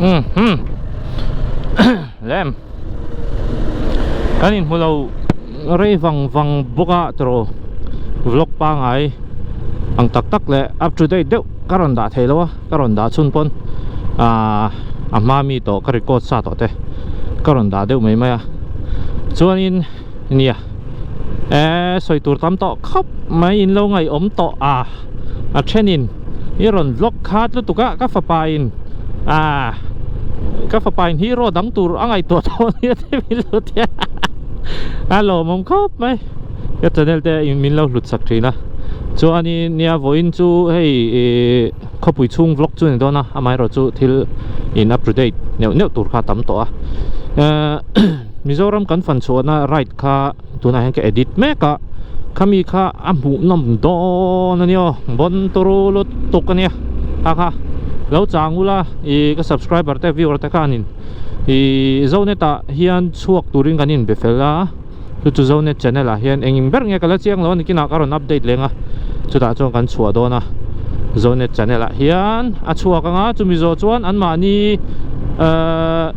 Hmm hmm lem kan inhmu lo rei vang vang bawk a tiraw vlog pangai ang tak tak leh up to date deuh ka rawn dah thei lo a ka rawn dah chhun pawn ahh a hma mi tawh ka record sa tawh te ka rawn dah deuh mai mai a chuanin nia eh sawi tur tam tawh khawp mai in lo ngaihawm tawh a a thenin i rawn vlog khat lutuk a ka fapa in ah ka fapa in hero dang tur a ngaihtuah tawh ania te min lo ti a a lawmawm khawp mai ka channel te min lo hlut sak thin a chuanin nia vawiin chu hei ih khawpui chhung vlog chu a ni dawn a amaherawhchu thil in up to date neuh neuh tur kha a tam tawh a eh Mizoram kan fan chhuahna ride kha tunah hian ka edit mek a khami kha a hmuh nawm dawn a nia bon turu lutuk a nia kha kha lo chang ula ih ka subscriber te viewer te khanin ih zonet ah hian chhuak turin kan inbe fel a chu chu zonet channel ah hian engin ber nge ka la chiang lo a nikinah ka rawn update leng a chutah chuan kan chhuah dawn a zonet channel ah hian a chhuak anga chumi zawh chuan anmahni ehh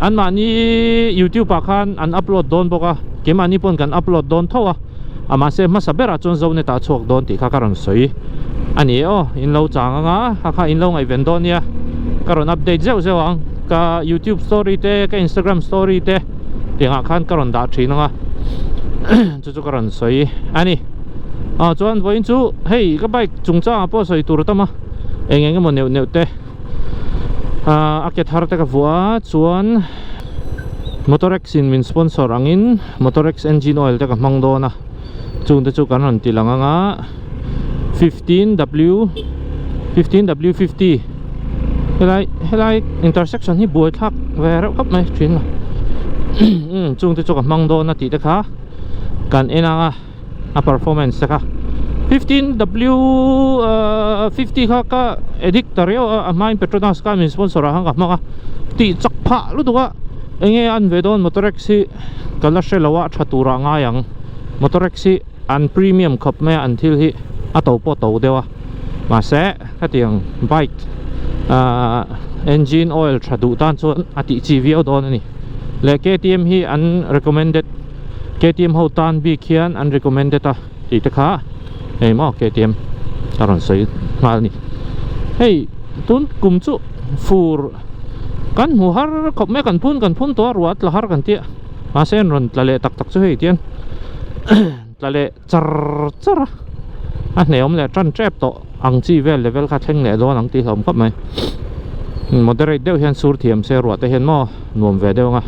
anmahni youtube ah khan an upload dawn bawk a keimahni pawn kan upload dawn tho a a mahse hmasa berah chuan zonet ah a chhuak dawn tih kha ka rawn sawi a ni aw in lo chang anga kha kha in lo ngaihven dawn nia ka rawn update zeuh zeuh ang ka youtube story te ka instagram story te tiangah khan ka rawn dah thin anga chu chu ka rawn sawi a ni ah chuan vawiin chu hei ka bike chungchangah pawh sawi tur tam a eng eng emaw neuh neuh te ah a ke thar te ka vuah a chuan Motorex in min sponsor angin Motorex engine oil te ka hmang dawn a chung te chu kan rawn ti lang anga 15W 15W50 helai helai intersection hi buai thlak ve reuh khawp mai thin a chung te chu ka hmang dawn a tih te kha kan en ang a a performance te kha 15W 50 kha ka addict ta riau a a hmain Petronas kha min sponsor ah khan ka hmang a tih chak phah lutuk a enge an ve dawn Motorex hi ka la hre lo a tha turah ngai ang Motorex hi an premium khawp mai a an thil hi a to pawh to deuh a mahse hetiang bike ahh engine oil tha duh tan chuan a tih chi viau dawn a ni leh K_T_M hi an recommended K_T_M ho tan bik hian an recommended a tih te kha hei maw K_T_M a rawn sawi nghal a ni hei tun kum chu fur kan hmu har khawp mai a kan phun kan phun tawh a ruah a tla har kan tih a. Mahse an rawn tla leh tak tak chu hei tian tla leh char char a a hneawm leh tan tep tawh ang chi vel level kha thleng leh dawn ang tih hlawm khawp mai moderate deuh hian sur thiam se ruah te hian maw nuam ve deuh ang a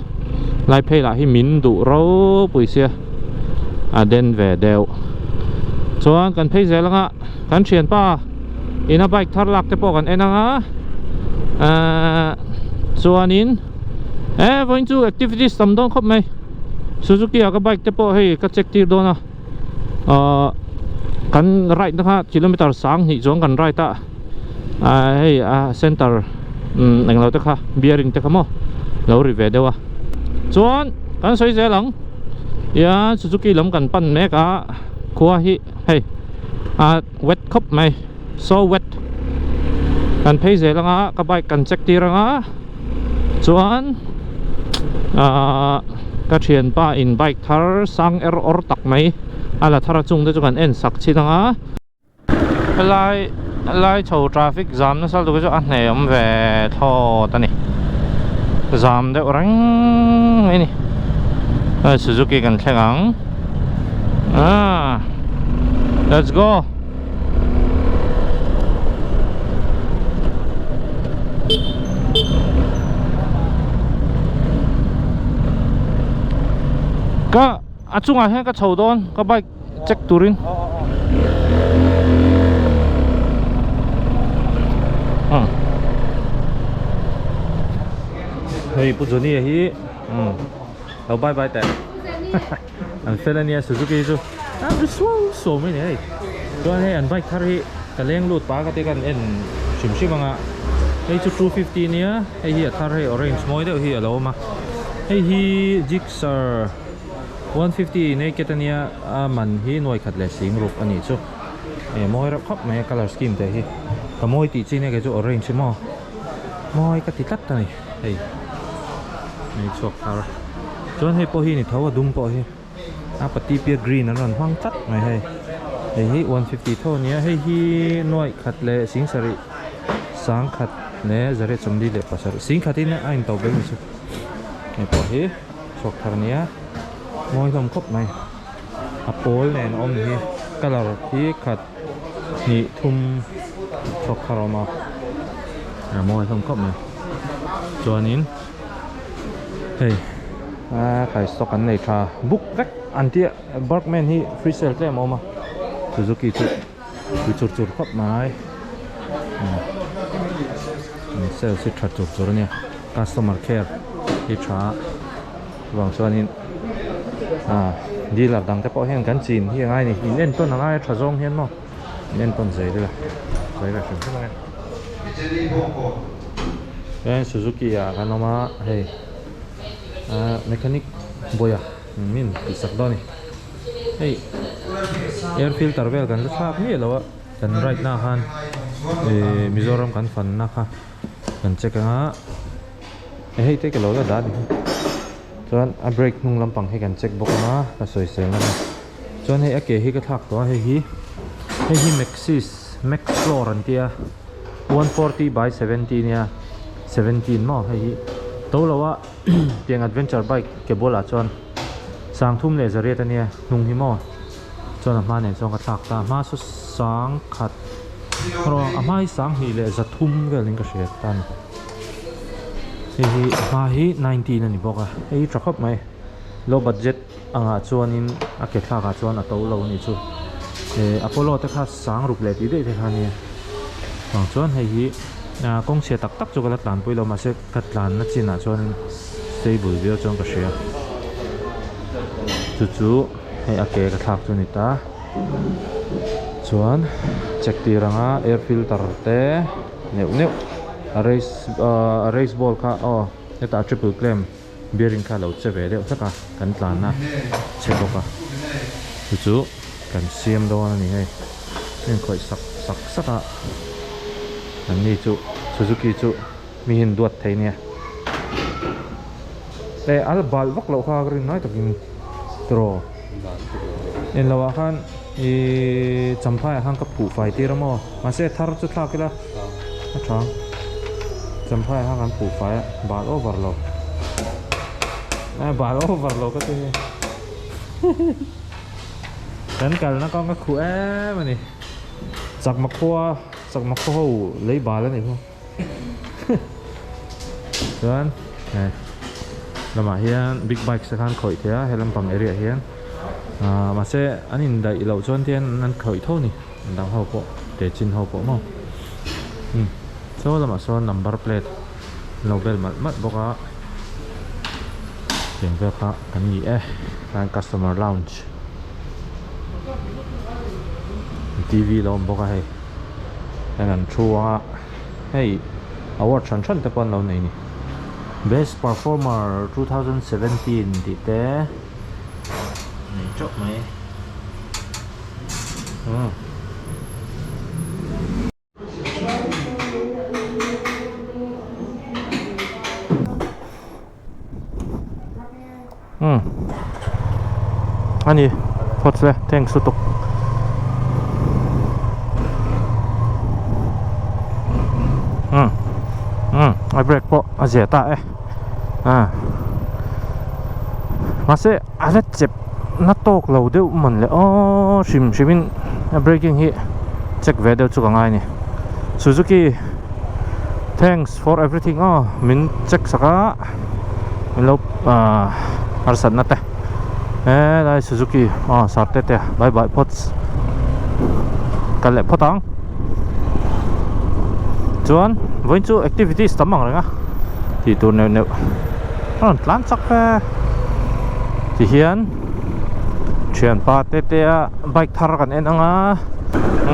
lai phei lah hi min duh ropui sia a den ve deuh chuan kan phei zel anga kan thianpa ina bike thar lak te pawh kan en anga ahh chuanin. Eh vawiin chu activities tam dawn khawp mai Suzuki ah ka bike te pawh hei ka check tir dawn a ahh kan ride na kha kilometer sang hnih chuang kan ride a ah hei a center umm englo te kha bearing te kha maw lo ri ve deuh a chuan kan sawi zel ang ia Suzuki lam kan pan mek a khua hi hei a wet khawp mai. So wet kan phei zel anga ka bike kan check tir anga chuan ahh ka thianpa in bike thar sang er awr tak mai a la thar a chung te chu kan en sak chin anga helai helai chho traffic zam nasa lutuk hi chu a hne awm ve thlawt a ni zam deuh reng mai a ni Suzuki kan thleng ang ah let's go. Ka a chungah hian ka chho dawn ka bike check turin hei pu Johnny a hi lo bye bye teh an fel ania Suzuki chu a ri suau suau mai a ni hei chuan hei an bike thar hi ka leng lut pah ka ti kan en hrim hrim ang a hei chu 250 ania hei hi a thar hei orange mawi deuh hi a lo awm a hei hi Gixxer 150 naked ania a man hi nuai khat leh sing ruk a nih chu eh mawi reuh khawp mai a colour scheme te hi ka mawi tih chi nia kei chu orange hi maw mawi ka ti tlat a ni. hei nei chhuak thar chuan hei pawh hi ni tho a dum pawh hi a pati piak green an rawn hmang tlat mai hei hei hi 150 tho a nia hei hi nuaih khat leh sing sarih sang khat leh zariat sawmli leh pasarih sing khatin a into ber ni chu hei pawh hi chhuak thar a nia mawi hlawm khawp mai a pawl nen a awm ni hi colour hi khat hnih thum chhuak thar a awm a a mawi hlawm khawp mai chuanin hei a khai stock an nei tha book vek an tia Burgman hi free sale tlem a awm a Suzuki chu pui chur chur khawp mai an sales hi tha chur chur a nia customer care hi tha vang chuanin ah dealer dang te pawh hian kan chin hi a ngai a ni in entawn a ngai a tha zawng hian maw in entawn zel ila sawi ve hrim hrim ang e chuan Suzuki ah kan awm a hei ah mechanic bawia min tih sak dawn a ni hei air filter vel kan la thlak miah lo a kan ride na khan ih Mizoram kan fan na kha kan check ang a. Hei te ka lo la dah a ni hi chuan a brake hnung lampang hi kan check bawk ang a ka sawi sel na chuan hei a ke hi ka thlak tawh a hei hi hei hi maxis max floor an tia 140 by 70 nia 17 maw hei hi to lo a tiang adventure bike ke bulah chuan sang thum leh zariat a nia hnung hi maw chuan a hma nen chuan ka thlak ta a hma saw sang khat erawh a hma hi sang hnih leh za thum vel in ka hria ta a ni. Hei hi a hma hi 19 a ni bawk a hei hi tha khawp mai low budget angah chuanin a ke thlakah chuan a to lo a nih chu eh Apollo te kha sang ruk leh tih daih te kha a nia vang chuan hei hi ah kawng chhia tak tak chu ka la tlanpui lo mahse ka tlanna chinah chuanin stable viau chuan ka hria chu chu hei a ke ka thlak chu a ni ta chuan check tir anga air filter te. Neuh neuh a race ahh a race ball kha aw hetah triple clamp bearing kha a lo che ve deuh hlek a kan tlan a chhe bawk a chu chu kan siam dawn a ni hei heng khawih sak sak sak a an ni chu Suzuki chu mi hian duat thei nia eh a la bal vak loh kha ka rin lai takin tiraw en loh ah khan. Ihh champhai ah khan ka phuh fai tir a maw mahse thar chu thlak ila a tha ang champhai ah khan kan phuh fai a bal over lo a bal over lo ka ti hi kan kalna kawng ka khuh em a ni chakma khua chakma khaw ho lei bal a nih chu chuan hei lamah hian big bike te khan khawih thei a he lampang area ah hian ahh mahse an indaih loh chuan tian an khawih tho a ni dang ho pawh te chin ho pawh maw umm saw lamah sawn number plate an lo bel malh malh bawk a tiang vel kha kan ni e tlai customer lounge T V lo awm bawk a hei heng an thu a. Hei award hran hran te pawh an lo nei a ni. Best performer 2017 tih te nei teuh mai. Umm. Umm ani phawt se thanks lutuk umm umm a brake pawh a zia ta e ah mahse a la chep na tawk lo deuh mawn le aw hrim hrim in a braking hi check ve deuh chu ka ngai a ni Suzuki thanks for everything aw min check sak a. Min lo ahh harsatna te helai Suzuki aw sarte te bye bye phawt kal leh phawt ang chuan vawiin chu activities tam ang reng a tih tur neuh neuh a rawn tlan chak ve ti hian thianpa te te a bike thar kan en ang a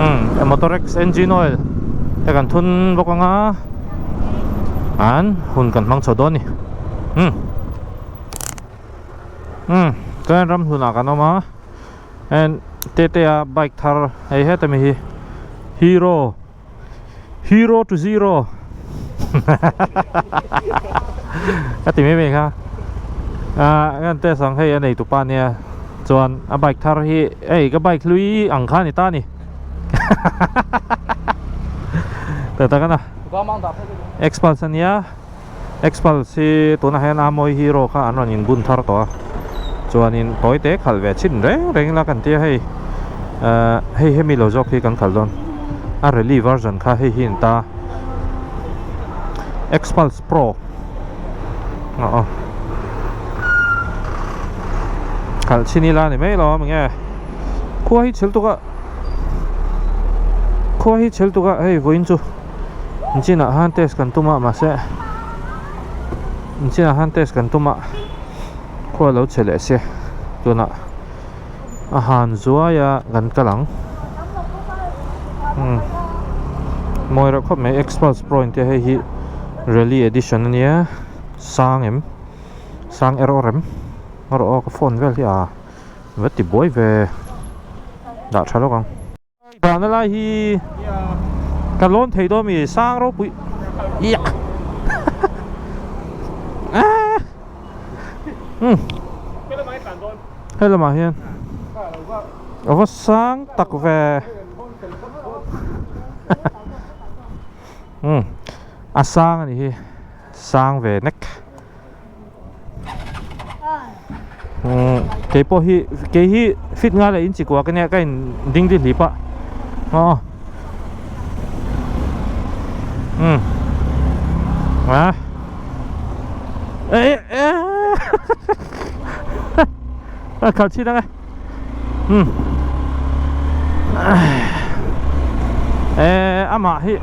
umm motor x engine oil te kan thun bawk ang a. An hun kan hmang chho dawn a ni umm umm chuan ram hlunah kan awm a and tete a bike thar hei heta mi hi hero hero to zero. Ka ti mai mai kha ah kan test ang hei a nei tupa nia chuan a bike thar hi hei ka bike hlui ang kha a ni ta a ni tak tak a na Xpulse a nia Xpulse hi tunah hian a mawi hero kha an rawn inbun thar tawh a chuanin tawi te khalh ve chhin reng reng ila kan tia hei ah hei hemi lo zawk hi kan khalh dawn a rally version kha hei hi a ni ta Xpulse Pro aw khalh chhin ila ni mai lo a enge khua hi chhel tuk a khua hi chhel tuk a hei vawiin chu engchin ah khan test kan tum a mahse engchin ah khan test kan tum a khua lo chhe leh se tunah a han zuai a kan kal ang umm mawi reuh khawp mai xpulse pro in tia hei hi rally edition ania sang em sang erawh rem erawh aw ka phone vel hi a va ti buai ve dah tha lawk ang. Dahna lai hi ka lawn thei dawn mi sang ropui iak he lamah hian a va sang tak ve a sang a nih hi sang ve nek. Kei pawh hi kei hi fit ngai leh inchi kuak ania ka in ding di hlip a aw um a eh eh a khalh chhin ang e um eh amah hi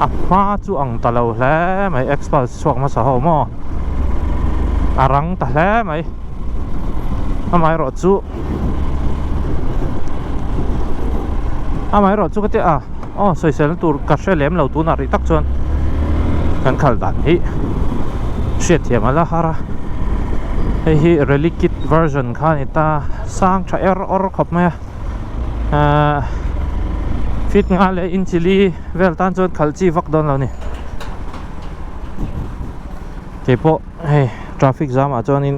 a hma chu ang ta lo hle mai xpulse chhuak hmasa ho maw a rang ta hle mai amaherawh chu amaherawh chu ka ti a aw sawisel na tur ka hre lem lo tunah rih tak chuan kan khalh dan hi hriatthiam a la har a hei hi rally kit version kha a ni ta sang tha er awr khawp mai a ahh fit nga leh inchi li vel tan chuan khalh chi vak dawn lo a ni keipawh hei traffic jam ah chuanin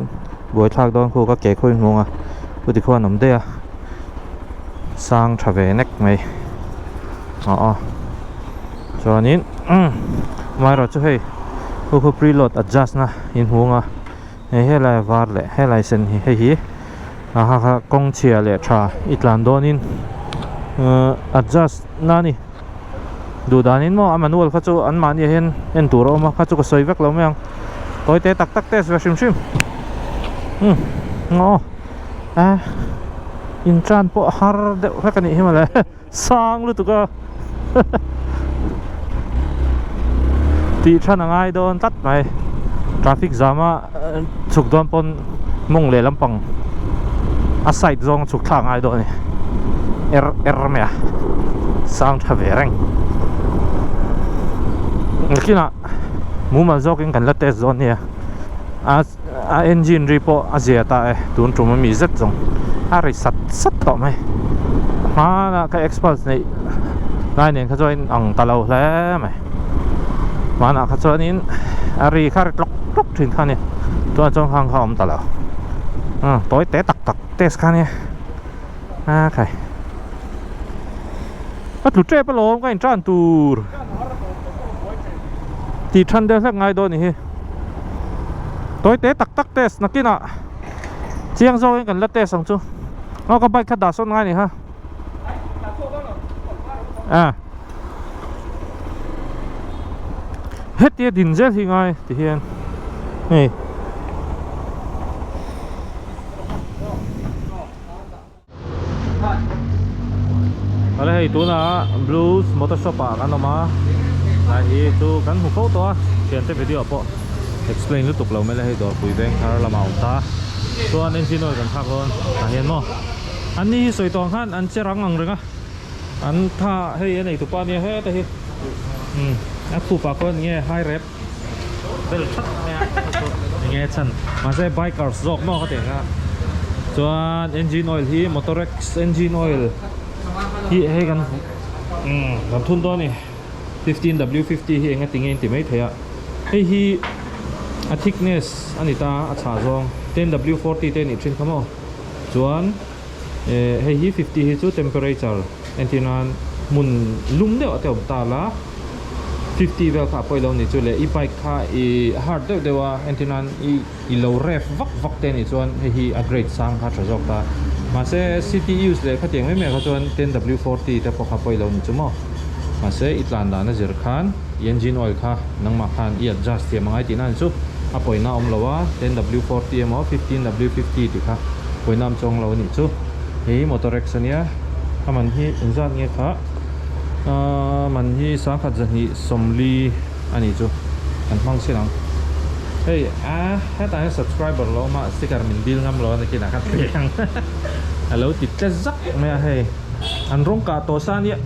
buaithlak dawn khu ka ke khawi hmung a chuti khuan awm daih a. Sang tha ve nek mai aw aw chuanin amaherawh chu hei khu khu preload adjust na in hmung a hei helai a var leh helai sen hi hei hi a ha kha kawng chhia leh tha i tlan dawnin adjust na a ni duh danin maw a manual kha chu anmahni ah hian en tur a awm a kha chu ka sawi vek lo mai ang tawi te tak tak test ve hrim hrim umm aw. A in tan pawh a har deuh hlek a nih hi mawle sang lutuk a tih than a ngai dawn tlat mai traffic jam a chhuk dawn pawn mawng leh lampang a side zawng chhuk thlak a ngai dawn a ni er er mai a sang tha ve reng nakinah mumal zawkin kan la test dawn nia a. A engine ri pawh a zia ta e, tun tum ami zet zawng a ri sat sat tawh mai. Hmanah ka Xpulse neih lai nen kha chuan ang ta lo hle mai. Hmanah kha chuanin a ri kha ri tlawk tlawk thin kha a ni, tunah chuan khang kha a awm ta lo. Umm tawi te tak tak test kha a nia, a khai. Ka tlu tep alawm ka intan tur tih than deuh hlek ngai dawn ni hi tawi te tak tak test nakinah chiang zawkin kan la test ang chu aw ka bike kha dah sawn ngai ni kha a hetia din zel hi ngai ti hian hei. Awle hei tunah Blues motor shop ah kan awm a tlai hi chu kan hmu fo tawh a thiante video pawh explain lutuk lo mai le hei dawrpui veng thar lamah a awm ta chuan engine oil kan thlak dawn tah hian maw an ni hi sawi tawh ang khan an che rang ang reng a an tha hei a nei tupa ania heta hi umm a khupah khawn enge high rep bel that mai a enge chhan mahse bikers zawk maw ka tih ang a chuan engine oil hi motorex engine oil hi hei kan umm kan thun dawn a ni 15 w 50 hi enga tinge in ti mai thei a. Hei hi a thickness a ni ta a chhah zawng 10W40 te a nih thin kha maw chuan eh hei hi 50 hi chu temperature entir nan hmun lum deuh te awm ta la 50 vel kha a pawi lo ni chu le i bike kha i hard deuh deuh a entir nan i i lo rev vak vak te anih chuan hei hi a grade sang kha tha zawk ta mahse city use leh khatiang mai mai kha chuan 10W40 te pawh kha pawi lo ni chu maw mahse i tlan dan a zir khan i engine oil kha nangmah khan i adjust thiam angai tihna ani chu a pawina awm lo a 10W40 emaw 15W50 tih kha pawina awm chuang lo anih chu hei hi motor X ania a man hi engzat nge kha aaa man hi sangkhat zahnih sawmli anih chu kan hmang sin ang hei a hetah hian subscriber lo awm a sticker min dil ngam lo a nakinah khan pe ang a lo ti tle zak mai a hei an rawng kah tawh sa ania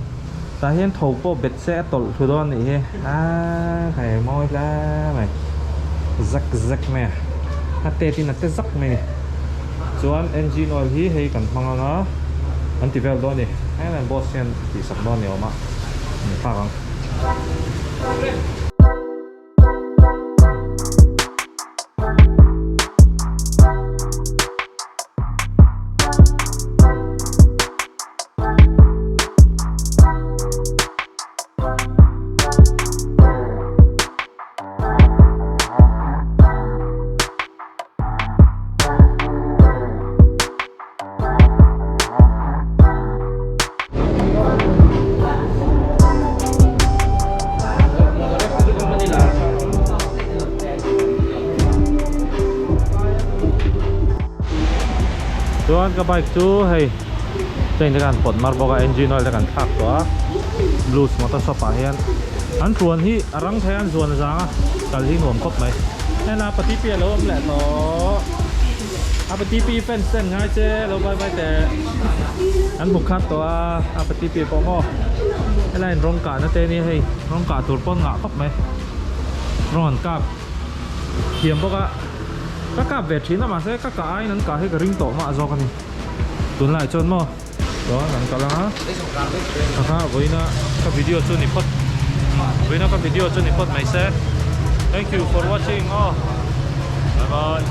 tah hian tho pawh bet se a tawlh thlu dawn anih hi a hei mawi hle mai zak zak mai a a tet in a te zak mai a ni chuan engine oil hi hei kan hmang ang a an ti vel dawn a ni heng boss hian tihsak dawn a ni awm a ni thlak ang. Chuan ka bike chu hei chain te khan pawt mar bawk a engine oil te kan thlak tawh a blues motor shop ah hian an tluan hi a rang thei a an zuan zang a kal hi nuam khawp mai hena pati pi a lo awm leh tawh. A pati pi fans ten ngai che lo bye bye teh an hmu khat tawh a a pati pi pawh maw helai in rawng kah na te ania hei rawng kah tur pawn ngah khawp mai rawng an kap thiam bawk a ka kap ve thin a mahse ka kah aiin an kah hi ka ring tawh mah zawk a ni tunlai chuan maw chuan an kal ang a aha vawiina ka video chu ni phawt vawiina ka video chu ni phawt mai se thank you for watching aw bye bye.